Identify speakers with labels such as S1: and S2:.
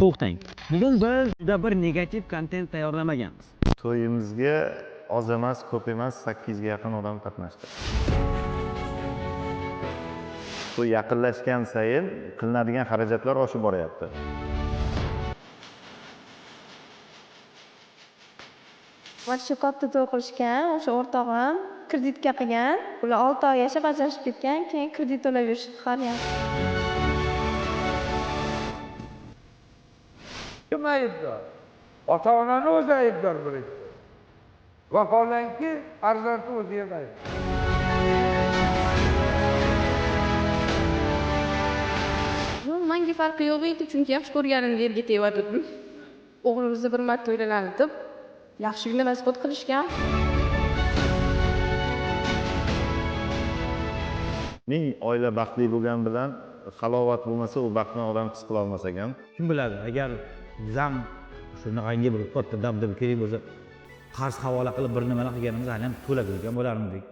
S1: To'xtang. Bugun biz juda bir negativ kontent tayyorlamaganmiz.
S2: To'yimizga oz emas, ko'p emas, 800 ga yaqin odam qatnashdi. To'y yaqinlashgan sayin qilinadigan xarajatlar oshib boryapti.
S3: Mana shu katta to'y qilishgan, o'sha o'rtog'im kreditga qilgan. Ular 6 oy yashab ajrashib ketgan, keyin kredit to'lab yurishibdi haliyam.
S4: Kim aybdor? Ota onani o'zi aybdor birinchi. Vaholanki, farzandni o'zi ham aybdor.
S5: Yo'q, manga farqi yo'q edi, chunki yaxshi ko'rganimga erga tegayotgandim. O'g'limizni bir marta uylanadi deb yaxshigina nasihat qilishgan.
S2: Ming oila baxtli bo'lgan bilan halovat bo'lmasa, u baxtni odam his qila olmas ekan.
S6: Kim biladi, agar biz ham shunaqangi bir katta dabdaba kerak bo'lsa, qarz havola qilib bir nimalar qilganimiz hali ham to'lab yurgan bo'larmidik.